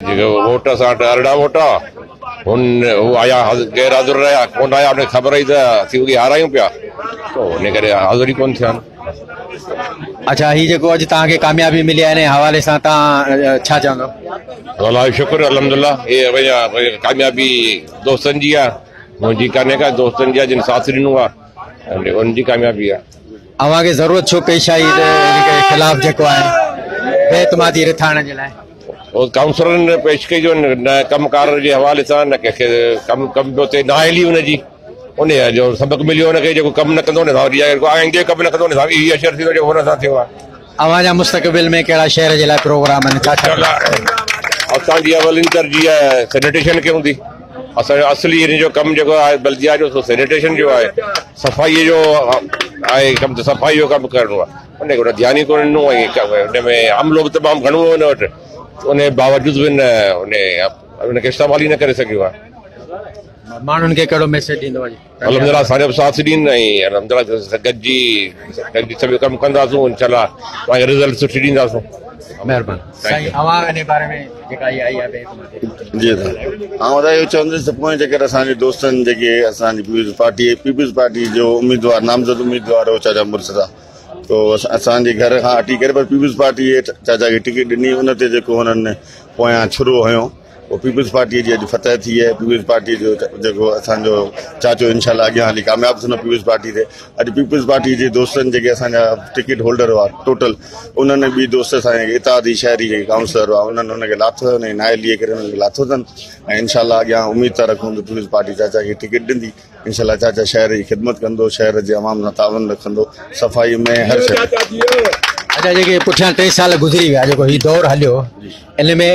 جيڪي ووٽ اسان وٽ 18 ووٽ آ هن هو آيا غير حاضر رهيا ڪونه آيا ان کي خبر هئي ته اسين اڳي هارايون پيا ان ڪري حاضر ئي ڪونه ٿيا آهن. اڇا هي جيڪو اڄ توهان کي ڪاميابي ملي آهي ان حوالي سان توهان ڇا چوندو؟ الله جو شڪر الحمدلله هي ڪاميابي دوستن جي آهي منهنجي ڪانهي ڪا دوستن جي آهي جن ساٿ ڏنو آهي انهن جي ڪاميابي آهي. اوهان کي ضرورت ڇو پيش آئي ته ان کي خلاف جيڪو آهي بي اعتمادي رٿ آڻڻ جي لاء؟ ڪائونسلرن پيش ڪئي جو نه ڪم ڪار جي حوالي سان نه ڪنهن کي ڪم ڪم پيو ٿئي نااهلي ان جي ان جو سبق مليو ان کي جيڪو ڪم نه ڪندو ان سان وري آئيندي ڪم نه ڪندو ان سان اهي اشر ٿيندو جيڪو هن سان ٿيو آهي. اوهان جا مستقبل ۾ ڪهڙا شهر جي لاء پروگرام آهن ڇا ڇا؟ اسان جي اولين ترجيح سينيٽيشن کي هوندي اسان جو اصلي هن جو ڪم جيڪو آهي بلديا جو سو سينيٽيشن جو آهي صفائي جو آهي ڪم ته صفائي جو ڪم ڪرڻو آهي ان کي ڌيان ئي ڪونه ڏنو ۽ ان ۾ عملو به تمام گهڻو هو ان وٽ ان جي باوجود به ان ان کي استعمال ئي نه ڪري سگهيو آهي. ماڻهن کي ڪهڙو ميسيج ڏيندو اڄ؟ الحمدلله اسان جو به ساٿ ڏين ۽ الحمدلله گڏجي گڏجي سڀ ڪم ڪنداسون انشاء الله توهان کي رزلٽ سٺي ڏينداسون. مهرباني سائين اوهان ان باري ۾ جيڪا هي آئي آهي بي اعتمادي. جي سائين آئون ادا اهو چوندس ته پوئين چڪر اسان جي دوستن جيڪي اسان جي پيپلز پارٽي پيپلز پارٽي جو اميدوار نامزد اميدوار هو چاچا مرتضيٰ تو اسان جي گهر کان هٽي ڪري پر پيپلز پارٽي چاچا کي ٽڪيٽ ڏني ان تي جيڪو هنن پويان ڇرو هنيو پوء پيپلز پارٽيء جي اڄ فتح ٿي آهي، پيپلز پارٽيء جو جيڪو اسان جو چاچو انشاء الله اڳيان هلي ڪامياب ٿيندو پيپلز پارٽي تي اڄ پيپلز پارٽيء جي دوستن جيڪي اسان جا ٽڪيٽ هولڊر هئا ٽوٽل انهن ۽ ٻي دوست اسان جا اتحادي شهري جيڪي ڪائونسلر هئا انهن ان کي لاٿو آهي ان جي نااهليء ڪري انهن کي لاٿو اٿن ۽ انشاء الله اڳيان اميد ٿا رکون ته پيپلز پارٽي چاچا کي ٽڪيٽ ڏيندي انشاء الله چاچا شهر جي خدمت ڪندو شهر جي عوام سان تعاون رکندو صفائي ۾ هر شيء اچا جيڪي پٺيان 3 سال گذري ويا جيڪو هي دور هليو ان ۾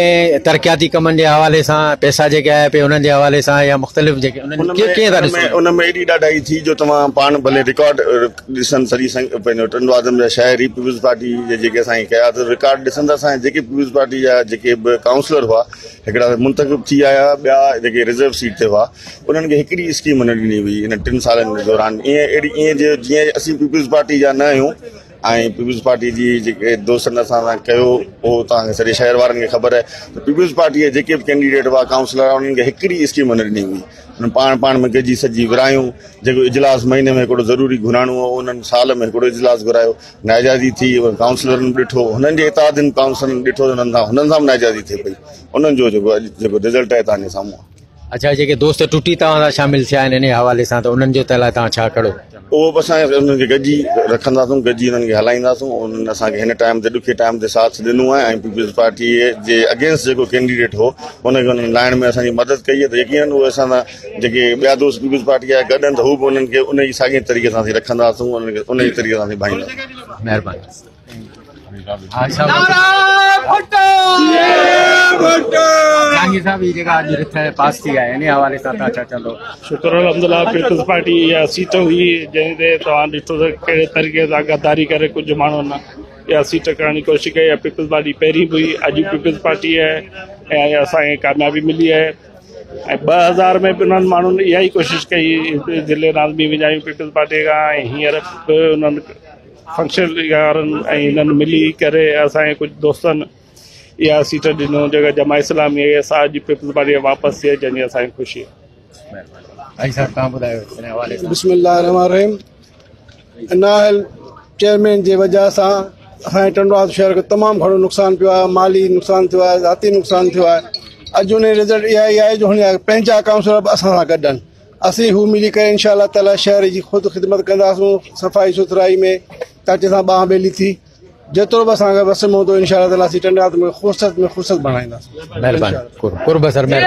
ترقياتي ڪمن جي حوالي سان پئسا جيڪي آيا پي انهن جي حوالي سان يا مختلف جيڪي انهن کي ڪيئن ٿا ڏسو ان ۾ ايڏي ڏاڍائي ٿي جو توهان پاڻ ڀلي رڪارڊ ڏسن سڄي پنهنجو ٽنڊو آدم جا شهري پيپلز پارٽي جي جيڪي اسان جي قيادت رڪارڊ ڏسن ته اسان جيڪي پيپلز پارٽي جا جيڪي به ڪائونسلر هئا هڪڙا منتخب ٿي آيا ٻيا جيڪي رزرو سيٽ تي هئا انهن کي هڪڙي اسڪيم نه ڏني وئي انهن ٽن سالن جي دوران ائين اهڙي ائين جي جيئن اسين پيپلز پارٽي جا نه آهيون ۽ پيپلز پارٽي جي جيڪي دوستن اسان سان ڪيو اهو توهان کي سڄي شهر وارن کي خبر آهي ته پيپلز پارٽي جا جيڪي به ڪينڊيڊيٽ هئا ڪائونسلر انهن کي هڪڙي اسڪيم نه ڏني وئي انهن پاڻ پاڻ ۾ گڏجي سڄي ورهايون جيڪو اجلاس مهيني ۾ هڪڙو ضروري گهرائڻو هو انهن سال ۾ هڪڙو اجلاس گهرايو ناجائزي ٿي ڪائونسلرن ڏٺو هنن جي اتحادين ڪائونسلرن ڏٺو انهن سان هنن سان به ناجائزي ٿي پئي انهن جو جيڪو اڄ جيڪو رزلٽ آهي توهان جي سامهون آهي. اڇا جيڪي دوست ٽٽي توهان سان شامل ٿيا آهن انهي حوالي سان ته انهن جو ته لاء توهان ڇا ڪهڙو اهو به اسان انهن کي گڏجي رکنداسون گڏجي انهن کي هلائينداسون انهن اسان کي هن ٽائيم تي ڏکي ٽائيم تي ساٿ ڏنو آهي ۽ پيپلز پارٽي جي اگينسٽ جيڪو ڪينڊيڊيٽ هو ان کي انهن لاهڻ ۾ اسان جي مدد ڪئي آهي ته يقينن اهي اسان سان جيڪي ٻيا دوست پيپلز پارٽي جا گڏ آهن ته هو به انهن کي ان ئي ساڳي طريقي سان اسين رکنداسون انهن کي ان ئي طريقي سان اسين ڀائينداسون. مهرباني. شڪر الحمدلله پيپلز پارٽي اها سيٽ هئي جنهن تي توهان ڏٺو ته ڪهڙي طريقي سان غداري ڪري ڪجهه ماڻهن اها سيٽ ڪرڻ جي ڪوشش ڪئي اها پيپلز پارٽي پهرين به هئي اڄ پيپلز پارٽي آهي ۽ اسان کي ڪاميابي ملي آهي ۽ 2000 ۾ به انهن ماڻهن اها ئي ڪوشش ڪئي ضلعي ناظمي وڃايون پيپلز پارٽي کان ۽ هينئر به انهن فنڪشنل وارن ۽ هنن ملي ڪري اسان کي ڪجهه دوستن اها سيٽ ڏنو جيڪا جماعت اسلامي آهي سا اڄ پيپلز پارٽي واپس ٿي جنهن جي اسان کي خوشي آهي. بسم الله الرحمن الرحيم نااهل چيئرمين جي وجه سان اسان جي ٽنڊوآدم شهر کي تمام گهڻو نقصان پيو آهي مالي نقصان ٿيو آهي ذاتي نقصان ٿيو آهي اڄ ان رزلٽ اها ئي آهي جو هن جا پنهنجا ڪائونسلر به اسان سان گڏ آهن اسين هو ملي ڪري انشاء الله تعالي شهر جي خود خدمت ڪنداسون صفائي سٿرائي ۾ چاچي سان ٻانهن ٻيلي ٿي جيترو به اسان کي وس ۾ هوندو انشاء الله تعالي اسين ٽنڊي آدم کي خوبصورت ۾ خوبصورت بڻائينداسين مهرباني قرب سر مهرباني.